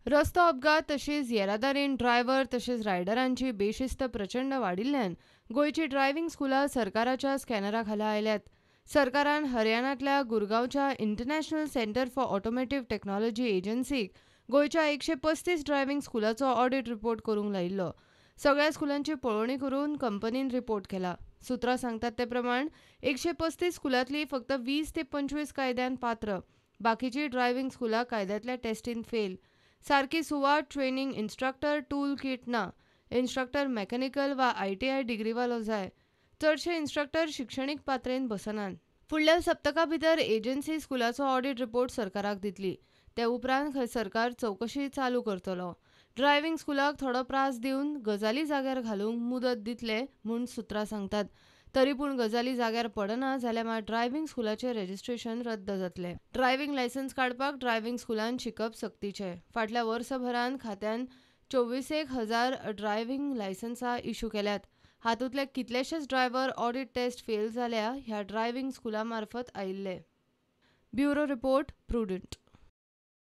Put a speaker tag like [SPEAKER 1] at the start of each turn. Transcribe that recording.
[SPEAKER 1] रस्तो अपघात तशेंच येरादारीन ड्रायव्हर तशेंच रायडरांची बेशिस्त प्रचंड वाडिल्ल्यान गोंयची ड्रायव्हिंग स्कुलां सरकाराच्या स्कॅनरा खाला आयल्यात. सरकारान हरियाणांतल्या गुरगांवच्या international centre for automotive technology एजन्सीक गोंयच्या 135 ड्रायव्हिंग स्कुलाचो ऑडिट रिपोर्ट करूंक लायिल्लो. सगळ्या स्कुलांची पळोवणी करून कंपनीन रिपोर्ट केला. सुत्रां सांगतात ते प्रमाण 135 स्कुलांतली फक्त 20 ते 25 कायद्यान पात्र, बाकीची ड्रायव्हिंग स्कुलां कायद्यांतल्या टेस्टीन फेल. सारकी सुवात, ट्रेनिंग इन्स्ट्रक्टर, टूल किट ना. इन्स्ट्रक्टर मेकॅनिकल वा ITI डिग्रीवालो जाय. चडशे इन्स्ट्रक्टर शिक्षणीक पात्रेन बसनात. फुडल्या सप्तका भितर एजन्सी स्कुलाचो ऑडिट रिपोर्ट सरकाराक दितली. ते उपरांत खंय सरकार चवकशी चालू करतलो. ड्रायव्हिंग स्कुलाक थोडो प्रास दिवन गजाली जाग्यार घालूंक मुदत दितले म्हूण सुत्रां सांगतात. तरी पूण गजाली जाग्यार पडना जाल्यार मात ड्रायव्हिंग स्कुलाचें रजिस्ट्रेशन रद्द जातलें. ड्रायव्हिंग लायसन्स काडपाक ड्रायव्हिंग स्कुलान शिकप सक्तीचें. फाटल्या वर्सभरान खात्यान 24,000 ड्रायव्हिंग लायसन्सां इश्यू केल्यात. हातूंतले कितलेशेच ड्रायव्हर ऑडिट टेस्ट फेल जाल्या ह्या ड्रायव्हिंग स्कुला मार्फत आयिल्ले. Bureau report, Prudent.